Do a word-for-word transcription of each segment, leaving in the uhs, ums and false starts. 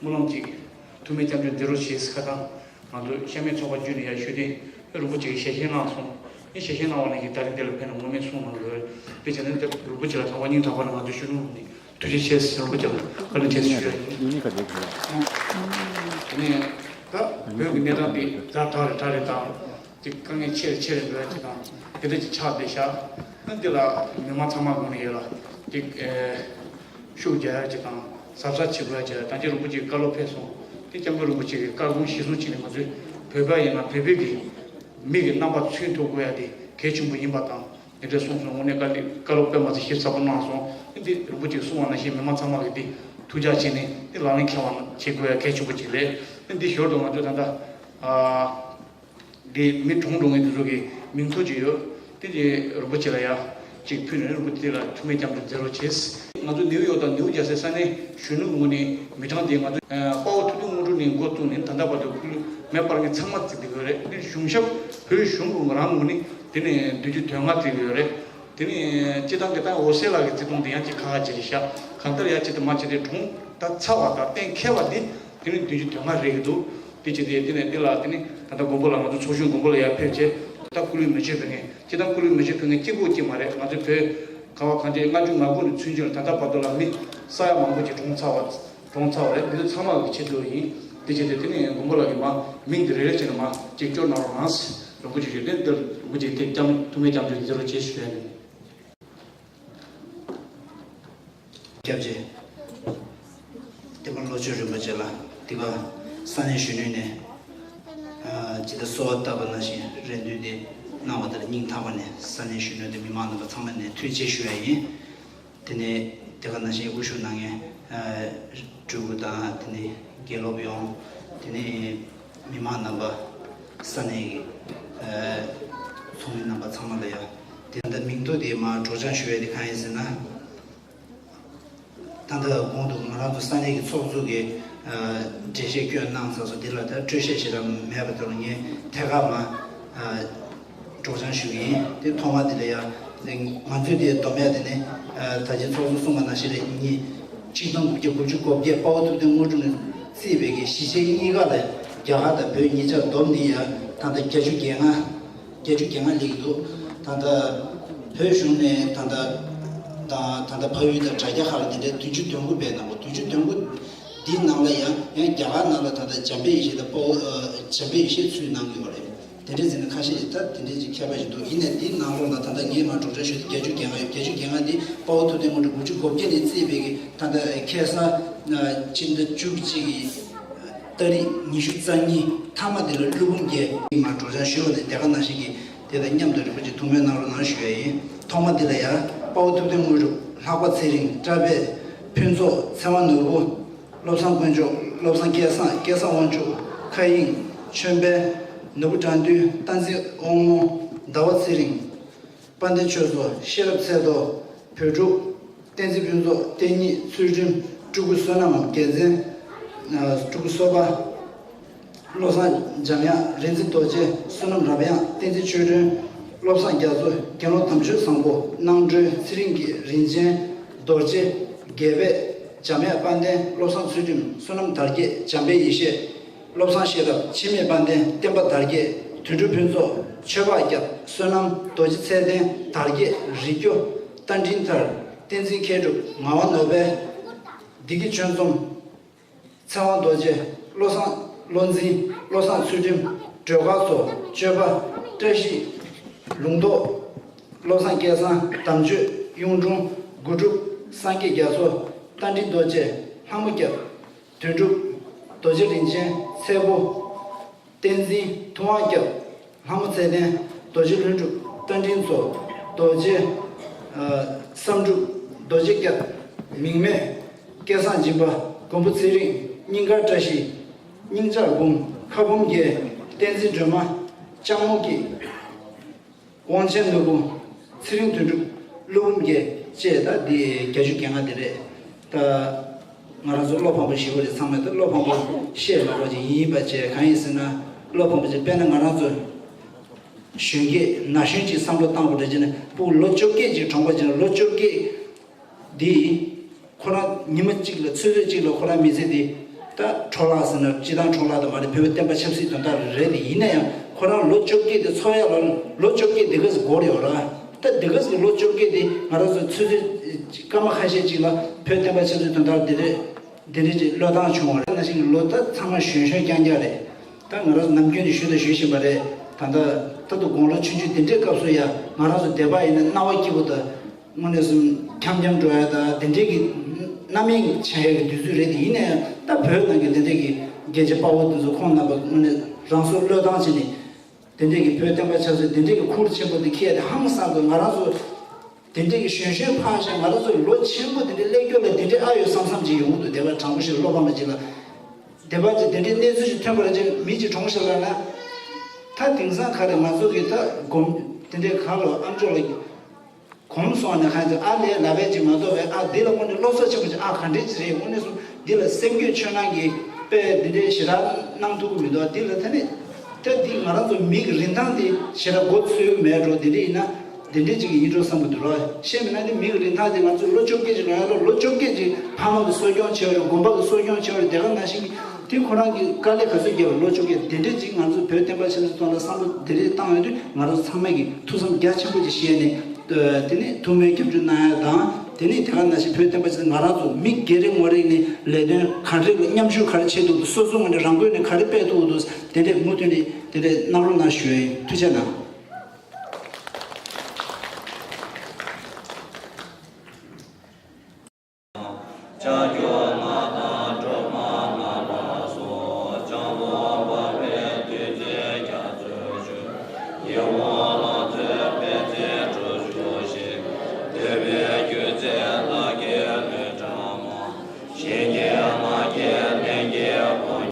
སྨོན་ལམ་གཅིག་ཐུགས་སྨོན་སྐྱབས་འཇུག་མཛད་རོགས་ཞེས་ཁ་སང་ང་ཚོ་ཤ་མེད་ཚོགས་པ་བརྒྱུད་ནས་ཡར་ཞུས་ཏེ་རིན་པོ་ཆེ་གིས་ཞལ་བཞེས་གནང་སོང་། ཨེ་ཞལ་བཞེས་གནང་བ་ནས་ཀྱི་ད་རིང་འདི་ལ་ཕེབས་ནས་ངོ་མས་གསུང་གནང་དགོས། དེ་བྱས་ན་འདི་རིན་པོ་ཆེ་ལ་དང་པ་སྙིང་ཐག་པ་ནས་ང་ཚོ་གཞོན་ནུ་ནས་ཐུགས་རྗེ་ཆེ་ཟེར་རིན་པོ་ཆེ་ལ་བཀའ་དྲིན་ཆེ་ཟེར་ཞུ་ཡ་ཡིན། དེ་ནས་ད་བོད་ཀྱི་གནས་སྟངས་འདི་ཛ་དྲག་རེད་དྲག་རེད་དང་། ཅིག་དཀའ་ངལ་ཆེ་རུ་ཆེ་རུ་འགྲོ་ཡ་ཅིག་དང་དེ་འདྲ་ཅིག་ཆགས་བསྡད་ཤག་ཨ་འདི་ལ་མི་མང་ཚང་མ་ངོས་ནས་ཡོད་ལ་ཅིག་ཨེ་ཤུགས་རྒྱག་ཡ་ཅིག་དང་གཟབ་གཟབ་བྱེད་དགོས་ཡ་ཅིག་དང་རྗེ་རིན་པོ་ཆེའི་བཀའ་སློབ་ཕེབས་སོང་། དེ་སྐྱབས་མགོན་རིན་པོ་ཆེ་གི་བཀའ་དགོངས་གཞིར་བཟུང་བྱས་ནས་ང་ཚོའི་བོད་པ་ཡིན་ན་བོད་པའི་གི་མིག་གི་རྣམ་པ་མཚོན་ཐུབ་དགོས་ཡ་དེ་གལ་ཆེན་པོ་ཡིན་པ་དང་དེ་འདྲ་གསུངས་སོང་། དངོས་གནས་བཀའ་བཀའ་སློབ་དཔེ་མ་ཚད་ཞིབ་ཚགས་པོ་གནང་སོང་། དེ་འདི་རིན་པོ་ཆེས་གསུངས་པ་ནང་བཞིན་མི་མང་ཚང་མ་གི་དེ་ཐུགས་འཇགས་བྱས་ནས་དེ་ལག་ལེན་འཁེལ་བ་བྱེད་དགོས་ཡ་གལ་ཆེན་པོ་ཅིག་རེད། དེ་འདི་ཞོར་དུ་ང་ཚོས་ད་ལྟ་ཨ། འདི་མི་གྲོངས་འགྲོ་མཁན་དེ་ཚོ་གི་མིང་ཐོ་ཅིག་ཡོད། དེ་དེ་རིན་པོ་ཆེ་ལ་ཡ་གཅིག་ཕུལ་ནས་རིན་པོ་ཆེ་ལ་ཐུགས་སྨོན་སྐྱབས་འཇུག་མཛད་རོགས་བྱེད། ང་ཚོ་ནིའུ་ཡོག་དང་ནིའུ་ཇར་སི་ས་གནས་གཞོན་ནུ་ངོས་ནས་མི་གྲངས་དེ་ང་ཚོ་དཔའ་བོ་ཐུབ་བསྟན་དངོས་གྲུབ་ནས་འགོ་བཙུགས་ནས་ད་ལྟ་བར་དུ་ཁུལ་མེ་སྤར་མཁན་ཚང་མ་བརྩིས་བསྡད་ཡོད་རེད། དེ་གཞུང་ཞབས་བོད་གཞུང་གི་རང་ངོས་ནས་དེ་ནས་བདུན་ཅུ་དོན་ལྔ་བརྩིས་ཡོད་རེད། དེ་ནས་སྤྱི་བཏང་གི་ད་འོད་ཟེར་ལགས་ཀྱི་བརྩི་མཐོང་དེ་ཡང་ཅིག་ཁག་ཁག་ཅིག་རེད་ཤག་གང་ལྟར་ཡང་ཅིག་ཏུ་མ་བྱས་ཏེ་གྲོངས་ད་ཚར་བ་དང་གཏན་འཁེལ་བ་དེ་དེ་ནི་བདུན་ཅུ་དོན་ལྔ་རེད་ཀྱི་འདུག་དེ་བྱས་ཏེ་དེ་ནས་དེ་ལ་དེ་ནི་ད་ལྟ་མགོན་པོ་ལ་ང་ཚོ་ཚོགས་གཞོན་མགོན་པོ་ལ་ཡར་ཕེབས་བྱས་ད་སྐུ་ལུས་མེ་མཆོད་ཕུལ་མཁན་སྤྱི་བཏང་སྐུ་ལུས་མེ་མཆོད་ཕུལ་མཁན་གཅིག་པོ་གཅིག་མ་རེད། ང་ཚོའི་བོད་ག་བ་གངས་ཅན་ལྔ་བཅུ་ང་དགུ་ནས་ཚུན་ཆད་ལ་ད་ལྟ་བར་དུ་ལ་མི་ས་ཡ་མང་པོ་ཅིག་གྲོངས་ཚར་བ་གྲོངས་ཚར་བ་རེད། འདི་ཚོ་ཚང་མ་གི་ཆེད་དུ་ཡིན། དེ་བྱས་ཏེ་དེ་ནི་མགོན་པོ་ལགས་ཀྱི་མ་མིང་འདི་རེ་རེ་བྱས་ནས་མ་ཅིག་སྐྱོར་གནང་རོགས་གནང་། རིན་པོ་ཆེ་ཞུས་ཏེ་འདིར་རིན་པོ་ཆེ་དེ་སྐྱབས་ཐུགས་སྨོན་སྐྱབས་འཇུག་མཛད་རོགས་བྱེད་ཞུ་ཡ་ཡིན། སྐྱབས་རྗེ་བསྟན་པ་བློ་ཆོས་རིན་པོ་ཆེ་ལ་འདི་ག་ས་གནས་གཞོན་ནུ་ནས་ཇི་ལྟར་གསོལ་བ་བཏབ་པ་ནང་བཞིན་རེ་འདུན་དེ་གནང་བ་ལྟར་སྙིང་ཐག་པ་ནས་ས་གནས་གཞོན་ནུ་དང་མི་མང་རྣམ་པ་ཚང་མ་ནས་ཐུགས་རྗེ་ཆེ་ཞུ་ཡ་ཡིན། དེ་ནས་དེ་ག་ནང་བཞིན་དབུ་བཞུགས་གནང་མཁན་སྤྲུལ་སྐུ་དང་དེ་ནས་དགེ་སློབ་ཡོངས་དེ་ནས་མི་མང་རྣམ་པ་ས་གནས་ཀྱི་ཚོགས་མི་རྣམ་པ་ཚང་མ་ལ་ཡ་དེ་ད་མིང་ཐོ་དེ་མར་སྒྲོག་སྦྱང་ཞུ་ཡ་དེ་གང་ཡིན་ཟེར་ན། ད་ལྟ་གོང་དུ་ང་རང་ཚོ་ས་གནས་ཀྱི་ཚོགས་གཙོ་གིས་འགྲེལ་བཤད་སྐྱོན་གནང་ཚར་སོང་། འདི་ལ་ད་སྤྲོས་བཤད་ཞེ་དྲག་མེད་པ་དེ་ལ་ངས་ཐད་ཀར་མ་སྒྲོག་སྦྱང་ཞུ་གི་ཡིན། དེ་ཐོག་མ་དེ་ལ་ཡ་ང་ཚོས་དེ་སྡོམ་ཡ་དེ་ནི་ད་ཆའི་ཚོགས་གཙོ་གསུངས་པ་ནང་བཞིན་རེད། ཉིས་ཆིག་སྟོང་དགུ་བརྒྱ་དགུ་བཅུ་གོ་བརྒྱད་དཔའ་བོ་ཐུབ་བསྟན་དངོས་གྲུབ་ནས་བརྩིས་པའི་གི་གཞིས་བྱེས་གཉིས་ཀ་ལ་རྒྱ་གར་དང་བོད་གཉིས་ཆར་བསྡོམས་ནས་ཡ་ད་ལྟ་བརྒྱད་ཅུ་གྱ་ལྔ། བརྒྱད་ཅུ་གྱ་ལྔ་སླེབས་འདུག་ད་ལྟ་བོད་གཞུང་ནས་ད་ལྟ་ད་ད་ལྟ་ཕ་ཡུལ་དང་དྲ་རྒྱ་ཁག་ལ་དེ་འདྲའི་བདུན་ཅུ་དོན་དགུ་སྤེལ་གནང་བ། བདུན་ཅུ་དོན་དགུ་འདིའི་ནང་ལ་ཡང་ཡང་རྒྱ་གར་ནང་ལ་ད་ལྟ་འཇམ་དཔལ་ཡེ་ཤེས་དང་དཔའ་བོ་ཨ་འཇམ་དཔལ་ཡེ་ཤེས་ཚུར་གནང་གི་ཡོད་རེད། དེ་འདྲའི་ཟེར་ན་ཁ་ཤས་ཀྱིས་ད་དེ་འདྲའི་ཅིག་ཁྱད་པར་ཞིག་འདུག་ཡིན་ནའི་འདིའི་ནང་ལོགས་ལ་ད་ལྟ་ངས་མར་སྒྲོག་སྦྱང་ཞུས་ཏེ་བརྒྱད་ཅུ་གྱ་ལྔ་ཡོད། བརྒྱད་ཅུ་གྱ་ལྔ་འདི་དཔའ་བོ་ཐུབ་བསྟན་དངོས་གྲུབ་དགུ་བཅུ་གོ་བརྒྱད་ནས་བརྩིས་པའི་གི་ད་ལྟ་ཁ་སང་ཕྱི་ཟླ་བཅུ་གཅིག་གི་ཏ་རིག་ཉི་ཤུ་རྩ་གཉིས་མཐའ་མ་འདི་ལ་ཀླུ་འབུམ་རྒྱལ་མར་སྒྲོག་སྦྱང་ཞུས་པ་ནས་དེ་ག་ནང་བཞིན་གྱི་དེ་དང་མཉམ་དུ་རིན་པོ་ཆེ་ཐུགས་སྨོན་གནང་རོགས་གནང་ཞུ་ཡ་ཡིན། ཐོག་མ་འདི་ལ་ཡང་དཔའ་བོ་ཐུབ་བསྟན་དངོས་གྲུབ། ལྷག་པ་ཚེ་རིང་། བཀྲ་བྷེ། ཕུན་ཚོགས། ཚེ་དབང་ནོར་བུ། བློ་བཟང་དཀོན་མཆོག། བློ་བཟང་སྐལ་བཟང་། སྐལ་བཟང་དབང་ཕྱུག། མཁའ་དབྱིངས། ཆོས་འཕེལ། ནོར་བུ་དགྲ་འདུལ། བསྟན་འཛིན་དབང་མོ། ཟླ་བ་ཚེ་རིང་། དཔལ་ལྡན་ཆོས་མཚོ། ཤེས་རབ་ཚེ་རྡོར། བོད་ཕྲུག། བསྟན་འཛིན་ཕུན་ཚོགས། བསྟན་གཉིས། ཚུལ་ཁྲིམས། སྤྲུལ་སྐུ་བསོད་ནམས། རྒྱལ་མཚན། སྤྲུལ་སྐུ་བསོད་པ། བློ་བཟང་འཇམ་དབྱངས། རིག་འཛིན་རྡོ་རྗེ། བསོད་ནམས་རབ་དབྱངས། བསྟན་འཛིན་ཆོས་སྒྲོན། བློ་བཟང་རྒྱ་མཚོ། དགེ་སློང་དམ་ཆོས་བཟང་པོ། སྣང་སྒྲོན། ཚེ་རིང་སྐྱིད། རིན་ཆེན། རྡོ་རྗེ། རྒྱལ་བྷེ། འཇམ་དབྱངས་དཔལ་ལྡན། བློ་བཟང་ཚུལ་ཁྲིམས། བསོད་ནམས་དར་རྒྱས། འཇམ་དཔལ་ཡེ་ཤེས། བློ་བཟང་ཤེས་རབ། འཆི་མེད་དཔལ་ལྡན། བསྟན་པ་དར་རྒྱས། དོན་གྲུབ་ཕུན་ཚོགས། ཆོས་འཕགས་སྐྱབས། བསོད་ནམས། རྡོ་རྗེ་ཚེ་བརྟན། དར་རྒྱས། རིག་སྐྱོ། རྟ་མགྲིན་ཐར། བསྟན་འཛིན་མཁས་གྲུབ། ངག་དབང་ནོར་དཔལ། བདེ་སྐྱིད་ཆོས་འཛོམས། ཚེ་དབང་རྡོ་རྗེ། བློ་བཟང་བློ་འཛིན། བློ་བཟང་ཚུལ་ཁྲིམས། སྒྲོལ་དཀར་མཚོ། སྤྱོད་པ། བཀྲ་ཤིས། ལུང་རྟོགས། བློ་བཟང་སྐལ་བཟང་། དམ་ཆོས། གཡུང་དྲུང་། དགུ་སྒྲུབ། སངས་རྒྱས་རྒྱ་མཚོ། རྟ་མགྲིན་རྡོ་རྗེ། ལྷ་མོ་སྐྱབས། དོན་གྲུབ། རྡོ་རྗེ་རིན་ཆེན། ཚལ་པོ། བསྟན་འཛིན། ཐུབ་དབང་སྐྱབས། ལྷ་མོ་ཚེ་བརྟན། རྡོ་རྗེ་ལྷུན་གྲུབ། རྟ་མགྲིན་མཚོ། རྡོ་རྗེ། ཨ། བསམ་གྲུབ། རྡོ་རྗེ་སྐྱབས། མིང་མེད། སྐལ་བཟང་སྦྱིན་པ། མགོན་པོ་ཚེ་རིང་། སྙིང་དཀར་བཀྲ་ཤིས། སྙིང་ལྕགས་འབུམ། ཁ་འབུམ་རྒྱལ། བསྟན་འཛིན་སྒྲོལ་མ། ལྕགས་མོ་སྐྱིད། དབང་ཆེན་ནོར་བུ། ཚེ་རིང་དོན་གྲུབ། ཀླུ་འབུམ་རྒྱལ། བཅས་ད་འདི་བརྒྱད་ཅུ་གྱ་ལྔ་དེ་རེད། ད་ང་རང་ཚོ་བློ་ཕམ་པོ་ཞེ་པོ་རེད། ཚང་མས་ད་བློ་ཕམ་པོ་བཤད་མ་དགོས་ཀྱི་ཡིན་པ་བྱས། གང་ཡིན་ཟེར་ན་བློ་ཕམ་པོ་བྱས། དཔེར་ན་ང་རང་ཚོ་གཞོན་སྐྱེས་ན་གཞོན་ཅིག་བསམ་བློ་བཏང་དགོས་འདྲ་བྱས་ན། ཕྲུ་གུ་ལོ་བཅོ་བརྒྱད་ཅིག་གྲོངས་པ་བྱས་ན། ལོ་བཅོ་བརྒྱད་འདི་ཁོ་རང་ཉི་མ་གཅིག་ལ་ཆུ་ཚོད་གཅིག་ལ་ཁོ་རང་མི་ཚེ་འདི་ ད་འཕྲོ་བརླག་ཟེར་ན་སྤྱི་བཏང་འཕྲོ་བརླག་དང་མ་རེད། བོད་པའི་བསྟན་པ་ཆབ་སྲིད་དོན་དག་རེད་དེ། ཡིན་ན་ཡང་ཁོ་རང་ལོ་བཅོ་བརྒྱད་དེ་འཚོ་ཡ་ལ་ལོ་བཅོ་བརྒྱད་དེ་ག་ཟིག་འགོར་ཡོད་ར། ད་དེ་ག་ཟིག་ལོ་བཅོ་བརྒྱད་དེ་ང་རང་ཚོ་ཚོད་ཚོད་སྐར་མ་ཁ་ཤས་ཅིག་ལ་བོད་བསྟན་པ་ཆབ་སྲིད་དོན་དག་དེ་འདྲས་དེ་འདྲས་ཅིག་བློས་བཏང་བྱུང་བ་རེད། ན་ཞིག་ལོ་ད་ཚང་མ་གཞོན་གཞོན་རྐྱང་རྐྱང་རེད། ད་ང་རང་ཚོ་ནམ་རྒྱུན་ནས་ཞུ་དང་ཞུ་བཞིན་པ་རེད། ད་ལྟ་ད་དུང་དགུང་ལོ་ཆུང་ཆུང་དེ་འདྲའི་སྐབས་སུ་ཡ་ང་རང་ཚོ་སྡེ་པ་ཡིན་ན་སྣང་བ་སྐྱིད་པོ་དང་། དངོས་གནས་སུ་འཁྱམ་འཁྱམ་འགྲོ་ཡ་དང་དེ་འདྲའི་གི་རྣམ་གཡེང་བྱ་ཡ་གི་དུས་ཚོད་རེད་དེ། ཡིན་ན་ཡང་ད་བོད་ནང་གི་དེ་འདྲའི་གི་རྒྱལ་གཅེས་དཔའ་བོ་དེ་ཚོ་ཁོང་རྣམ་པ་དངོས་གནས་རང་སྲོག་བློས་བཏང་བྱས་ནས་དེ་འདྲའི་གི་བོད་བསྟན་པ་ཆབ་སྲིད་དེ་འདྲའི་གི་ཁུར་ཆེན་པོ་དེ་འཁྱེར་ཡ་དེ་ཧང་སང་དགོས། ང་རང་ཚོ་དེ་འདྲའི་གི་གཞོན་གཞོན་ཕར་བཞག་ང་རང་ཚོ་ལོ་ཆེན་པོ་དེ་འདྲའི་སླེབས་རྒྱུ་ལ་དེ་འདྲའི་ཨ་ཡོད་བསམ་བསམ་ཅིག་ཡོང་གི་འདུག་སྡེ་པ་དྲང་པོ་ཞིག་བློ་ཕམ་པ་ཅིག་ལ། སྡེ་པ་ཅིག་དེ་འདྲའི་གནས་ཚུལ་ཞིག་ཐོན་པ་རེད་ཅེས་མི་གཅིག་གྲོངས་ཤིག་ལབ་ན། ད་དེང་སང་ག་རེ་ང་ཚོ་གི་ད་སྒོམ་དེ་འདྲའི་ག་ལོ་ཨམ་ཅོག་ལ་གོམས་སོང་ནས་ཁ་ཚོ་ཨ་ལས་ལབ་པའི་ཅིག་མ་གཏོགས་པའི་ཨ་འདི་ལ་དངོས་གནས་བློ་གསོ་ཆེན་པོ་ཅིག་ཨ་ག་འདྲས་ཅིག་རེད། དངོས་གནས་སུ་འདི་ལ་སེམས་རྒྱུད་ཆོས་ནང་གི་དཔེ་འདི་འདྲའི་ཞེ་དྲག་གནང་ཐུབ་ཀྱི་མི་འདུག་འདི་ལ་ད་ནི་ད་འདི་ང་རང་ཚོ་མི་གི་རིན་ཐང་འདི་ཞེ་དྲག་མགོ་ཚོས་ཀྱི་མེད་འགྲོ། འདི་འདྲས་ཡིན་ན། དེ་འདྲས་ཅིག་ཡིན་འགྲོ་བསམ་གྱི་འདུག་ར། ཤེས་མིན་ན་ནི་མི་གི་རིན་ཐང་དེ་ང་ཚོས་ལོ་བཅོ་བརྒྱད་ཅིག་ལོན་ཡ་ལ་ལོ་བཅོ་བརྒྱད་ཅིག་ཕ་མ་གི་གསོ་སྐྱོང་བྱས་པ་རེད། དགོན་པ་གི་གསོ་སྐྱོང་བྱས་པ་རེད། དེ་ག་ནང་བཞིན་དེ་ཁོ་རང་གི་དཀའ་ལས་ག་ཚོད་བརྒྱབ་པ་ལོ་བཅོ་བརྒྱད་དེ་འདྲས་ཅིག་ང་ཚོས་བོད་བསྟན་པ་ཆབ་སྲིད་ཐོག་ལ་བསམ་བློ་དེ་འདྲས་བཏང་ཡོང་དུས་ང་རང་ཚོ་ཚང་མས་ཀྱི་ཐུགས་བསམ་རྒྱ་ཆེན་པོ་ཅིག་བཞེས་ནས་དེ་ནས་ཐུགས་སྨོན་སྐྱབས་འཇུག་གནང་ཡ་དང་། དེ་ནས་དེ་ག་ནང་བཞིན་བོད་བསྟན་པ་ཆབ་སྲིད་ང་རང་ཚོ་མི་སྒེར་རེ་ངོ་རེ་ནས་ལས་དོན་ག་འདྲས་ལ་མཉམ་ཞུགས་ག་རེ་བྱེད་ཐུབ་འདུག་སོ་སོ་ངོས་ནས་རང་འགུལ་ནས་ག་རེ་སྤེལ་ཐུབ་འདུག་དེ་འདྲས་མུ་མཐུད་ནས་དེ་འདྲས་གནང་རོགས་གནང་ཞུ་ཡ་ཡིན། ཐུགས་རྗེ་གནང་། ལྕགས་ཀྱུ་ལྔ་དང་སྒྲོལ་མ་ལྔ་ལ་སོགས། ལྕང་ལོ་འབར་བའི་བདུད་རྩིའི་རྒྱ་མཚོས་བསྐུལ། ཡིད་འོང་ལང་ཚོའི་པད་ཚལ་འགྲུབ་གྱུར་ཅིག་བདེ་བའི་རྒྱུ་རྩལ་ལྷ་སྐལ་ལྷུན་གྲགས་མ། ཞིང་གི་ལྔ་བརྒྱའི་ལྷན་སྐྱེས་སྒོ།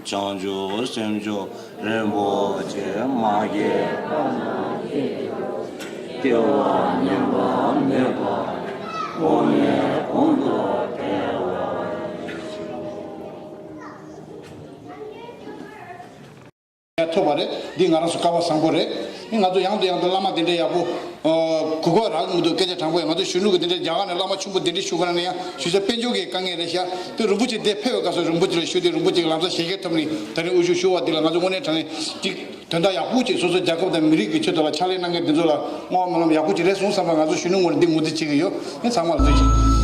བྱང་ཆུབ་སེམས་མཆོག་རིན་པོ་ཆེ་མ་སྐྱེས་པ་ན་སྐྱེ་བ་ཉམས་པ་མེད་པ་གོང་ནས་གོང་དུ་འཕེལ་བར་ཐོབ་པ་རེད། འདི་ང་རང་ཚོ་སྐལ་བ་བཟང་པོ་རེད། ང་ཚོ་ཡང་དུ་ཡང་དུ་བླ་མ་དེ་འདྲའི་ཡག་པོ་གོ་སྐབས་རག་གི་མི་འདུག་སྐད་ཆ་དྲང་པོ་ཡིན། ང་ཚོ་གཞོན་ནུ་གི་དེ་འདྲའི་རྒྱ་གར་ནས་བླ་མ་ཆེན་པོ་དེ་འདྲའི་ཞུ་ག་ན་ཡང་ཞུ་ས་དཔལ་འབྱོར་གྱི་དཀའ་ངལ་རེད་ཤག་དེ་རིན་པོ་ཆེ་འདིར་ཕེབས་པའི་སྐབས་སུ་རིན་པོ་ཆེ་ལ་ཞུ་དེ་རིན་པོ་ཆེ་གི་ལམ་སང་ཞལ་གྱིས་ཐོབ་ནས་ད་རིང་དབུ་བཞུགས་ཞུ་བ་འདི་ལ་ང་ཚོ་དངོས་གནས་དྲང་གནས་ཅིག་དོན་དག་ཡག་པོ་ཅིག་སོ་སོ་རྒྱལ་ཁབ་དང་མི་རིགས་ཀྱི་ཆེད་དུ་ལ་ཕྱག་ལས་གནང་མཁན་འདི་ཚོ་ལ་བསྔོ་བ་སྨོན་ལམ་ཡག་པོ་ཅིག་རེད་སོང་བསམ་པ་ང་ཚོ་གཞོན་ནུ་ངོས་ནས་འདི་ངོས་འཛིན་བྱེད་ཀྱི་ཡོད། ངས་ཚང་མ་ལ་ཐུགས་རྗེ་ཆེ།